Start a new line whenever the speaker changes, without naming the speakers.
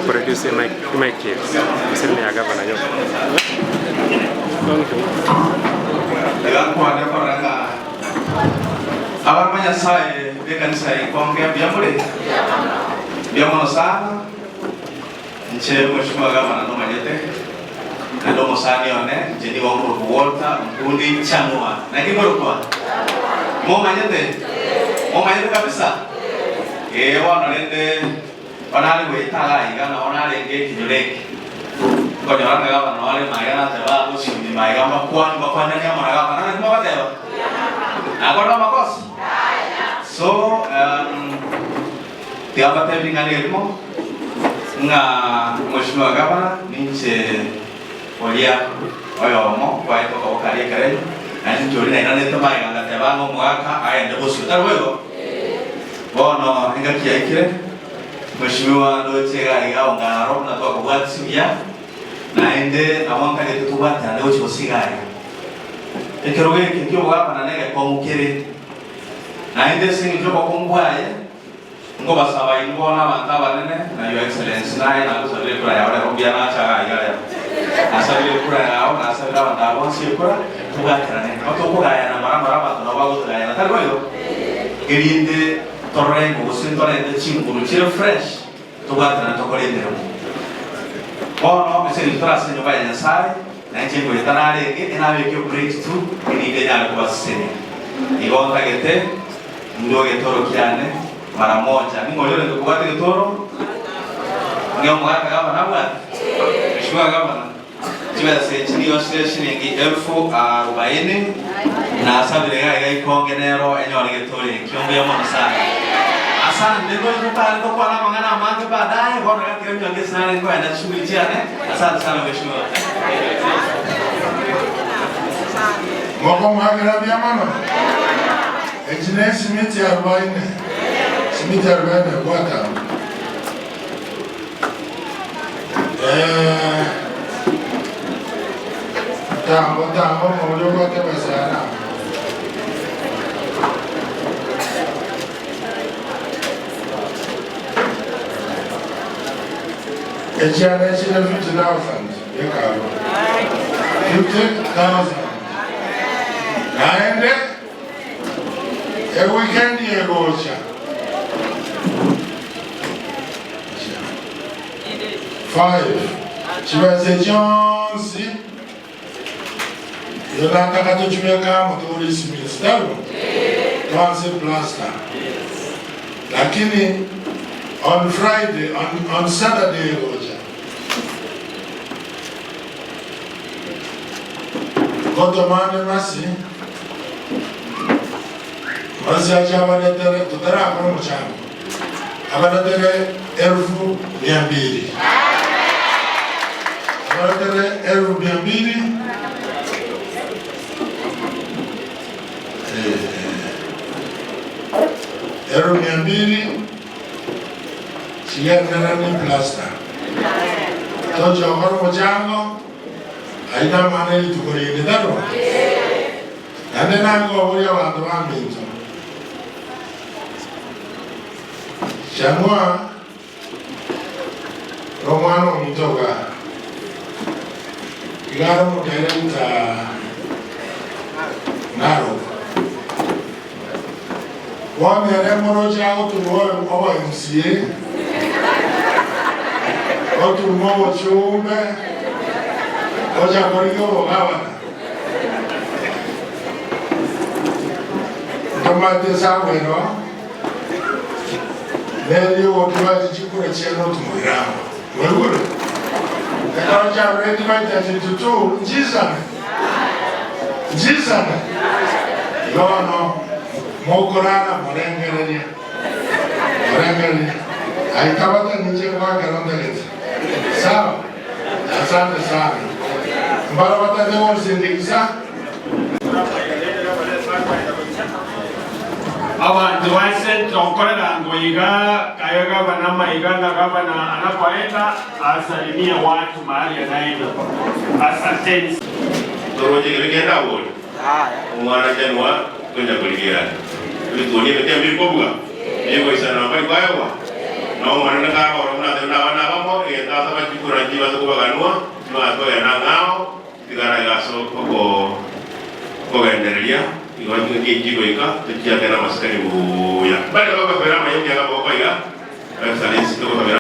Produce mic, mic chiefs. Msemi ya gavana yo.
Iga nkwane korora ng'a abana ba Nyasaye b'ekanisa ya Ikonge mbuya more? Mbuya mono sana. Inche Mweshimiwa Gavana nomanyete, naende omosani one, inche nigo nkorokwa Walter Mkundi Chanua. Naki nkorokwa? Momanyete? Momanyete kabisa? Ee bono rende bono are goeta iga iga nabo narenge ekinyoro eke. Nkonyora ng'a gavana nabo are magega nateba gosibia magega mbakwani mbakwanani amo na gavana naki mogoteba? Nakorire amakosa? So um, Tiga mbatebie ring'ana erimo, ng'a Mweshimiwa Gavana, ninche oria oyomo kwaete okoboko aria ekerenyo, naende inche oria nairanete magega ngateba ng'a omogaka agende bosio, tari boigo? Bono engaki yaikire, Mweshimiwa ndoche iga iga ongaro buna twakobwatisia buya, naende nabo nkarete tobwaterane gochia bosio iga iga. Ekerogo eke ki'obogavana negekong'u kere, naende ase engencho y'obokong'u bwaye, Nkobasaba inwe bono abanto abanene, na Your Excellency naye nagosabire ekura yao rero mbuya nacha iga iga rero. Nasabire ekura yao, nasabire abanto aba bonsi ekura, tobwaterane. Nabo tokogayana mara mara abanto nabo bagotogayana, tari boigo? Erinde torore ng'o gose ntorente chinguru chire fresh, tobwaterane tokore emeremo. Bono ase eng'encho tore ase enyomba ya Nyasaye, na inche ngoeta narenge, enabeke ebreak tu, erinde nyare kobasesenia. Igo ntagete. Ndue egetoro kiane mara moja. Ning'o oria orenge kobwata egetoro? Ng'e omogaka gavana abwate? Mheshimiwa gavana, chibesa echi nigo chire shilingi elfu arubaini, nasabire iga iga ikonge nero enyore egetoro ekio. Mbuya mono sana. Asante, ngochi totare tokwane amang'ana amange baadaye, bono iga tiga nywange ase nare nkoenda chishughuli chiane. Asante sana mheshimiwa.
Mokomoakera mbuya mono? Echi nesimiti arubaine, simiti arubaine bwata abwo. Eh, tambo tambo moria obwate ebesa yane abwo. Echiana echire 50,000 beka abwo. 50,000. Naende Ewikendi egocha. Five. Chibesa chionsi iyo nataka tochibeke amo togore esimiti tari twanse plaster lakini on Friday on, on Saturday egocha Ngotomane masi, masi ache abaretere, totarakora omochango, abaretere elfu mia mbili, abaretere elfu mia mbili eh, elfu mia mbili chigenderane plaster toche gokora omochango Ayio namang'ana e rituko rinde, tari bo? Naende nankoboria abanto baminto, Shamua nomwana ominto iga, iga are omodirector Narok. Bono ere moroche agoturwa obo MCA, oturwa obochumbe, ocha korigia obogavana. Ntomanyete esabu ero, neri ogokibachi chikura chiane otumoire amo. Mwaigure? Ekero chiarure divided into two, nchisane? Nchisane? Bono mokorara morengereria, morengereria. Aitabate ninche ngoakera ntagete. Sawa? Asante sana. Mbara batate gonsindikiza.
Abantu ba Central nkorerango iga kayo gavana maiga na gavana anapoenda asalimie watu mahali anaenda. Asanteni.
Toroche kebe kende abwo ore omwana chanwa tonya korigia ebituoni ebeke mbiri kobua bigoisana mbari koegwa na Omonene karoro buna atebe nabana abamo egento ase abachikura nchibase kobaganwa nibase kogenda ang'ao tigara iga ase okogendereria igo chingaki echi chigoika tochiake namasikani buya. Mbare bagosabera amaya ekiagera amaboko iga Excellency togosabera.